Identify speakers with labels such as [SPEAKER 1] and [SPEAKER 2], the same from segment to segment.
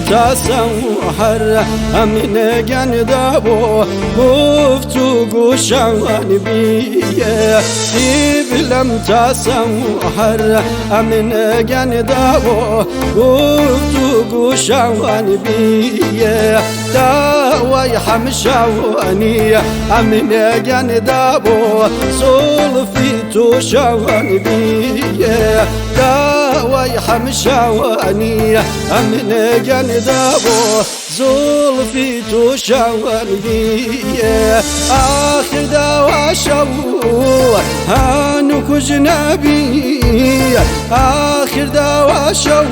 [SPEAKER 1] تا سەحەر ئەمنە گەندا بۆ گفت و گوشان بیە دیبلم تا سەحەر ئەمنە گەندا بۆ گفت و گوشان بیە داوای حەمشاوانی ئەمنە گەندا بۆ زوڵفی توشان بیە داوای حەمشاوانی ئەمنە گەندا بۆ زوڵفی توشان بیە ئاخر داوا شەو هەنوو کوژنەبی ئاخر داوا شەو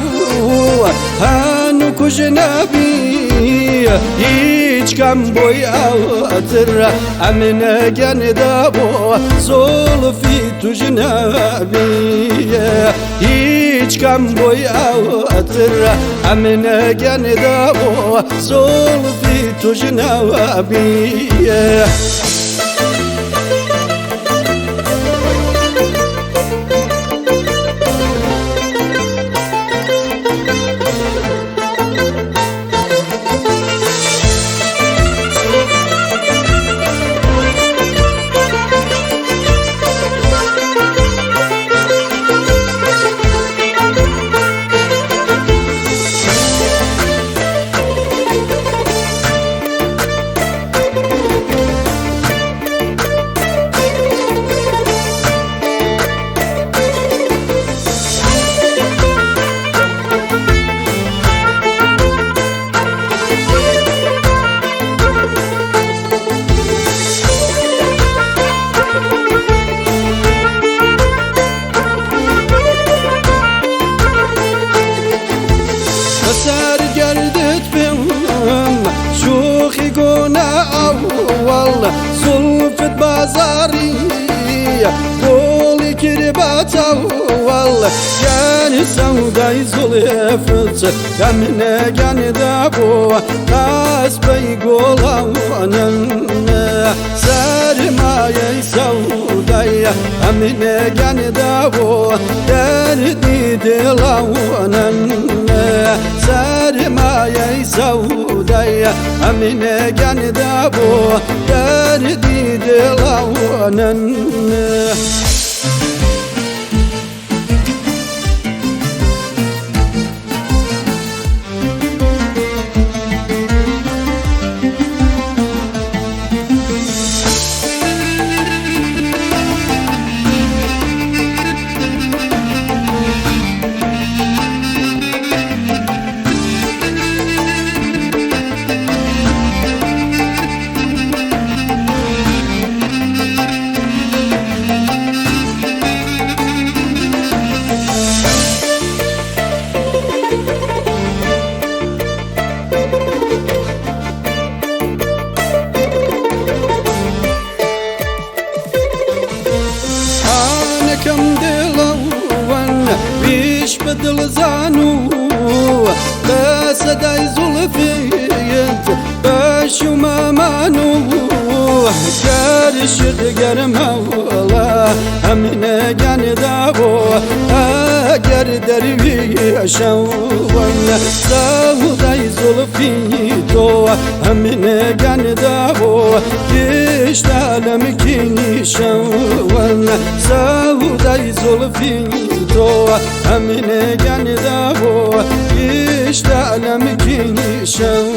[SPEAKER 1] هەنوو کوژنەبی هیچ کەم بۆی ئەوتر ئەمنە گەندا بۆ زوڵفی توژنەبی هیچ کەم بۆی ئەوتر ئەمنە گەندا بۆ زوڵفی توژنەبی. بەسەر گەردت بم شوخی گۆنە ئەوەڵ زوڵفت بازاری گۆڵی کرد بەتەوەڵ گەنی سەودای زوڵێفت ئەمنە گەندا بۆ ئەسپەی گۆڵاوانن سەرمایەی سەودای ئەمنە گەندا بۆ دەردی دڵاوانن سەرمایەی سەودای ئەمنە گەندا بۆ دەردی دڵاوانن. ئانەکەم دڵەوەن ویش بە دڵزان و بە سەدای زوڵفیت بەش و مامان و گەرشت گەرمەوەڵە ئەمنە گەندا بۆ ئەگەر دەرویشەوەن سەودای زوڵفی تۆ ئەمنە گەندا بۆ گشتا لەمکینیشەوەن سەودای زوڵفی تۆ ئەمنە گەندا بۆ گشتا لەمکینیشەوەن.